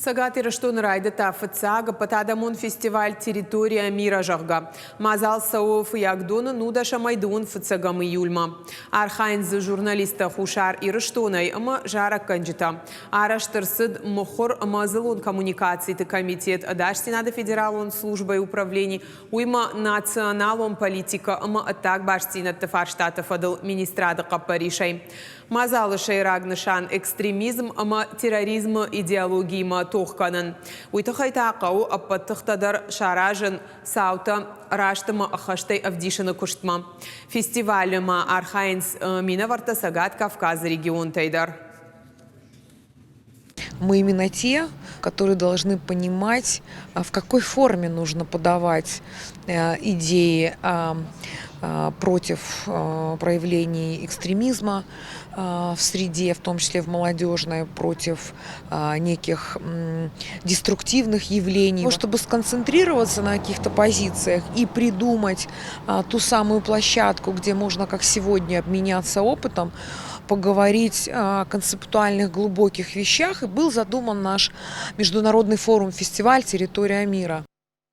Цӕгат Ирыстоны райдыдта фыццаг ӕппӕтадӕмон фестиваль «Территория мира», зӕгъгӕ. Мадзал цӕуы Фыййагдоны нудӕсӕмӕй дыууын фыццӕгӕм июльмӕ. Архайынц дзы журналисттӕ Хуссар Ирыстонӕй ӕмӕ зарӕггӕнджытӕ. Арӕзт ӕрцыд мыхуыр ӕмӕ дзыллон коммуникациты комитет, Ӕдасдзинады федералон службӕйы управлени, уыимӕ националон политикӕ ӕмӕ ӕддаг бастдзинӕдты фарстаты фӕдыл министрады хъӕппӕрисӕй. Мадзалы сӕйраг нысан экстремизм ӕмӕ терроризмы идеологиимӕ тох кӕнын. Уый тыххӕй та хъӕуы ӕппӕт тыхтӕ дӕр саразын цаутӕ раст ӕмӕ ӕххӕстӕй ӕвдисыны куыстмӕ. Фестивалы ма архайынц минӕвӕрттӕ Цӕгат Кавказы регионтӕй дӕр. Мы именно те, которые должны понимать, в какой форме нужно подавать идеи против проявлений экстремизма в среде, в том числе в молодежной, против неких деструктивных явлений. Чтобы сконцентрироваться на каких-то позициях и придумать ту самую площадку, где можно, как сегодня, обменяться опытом, поговорить о концептуальных глубоких вещах, и был задуман наш международный форум-фестиваль «Территория мира».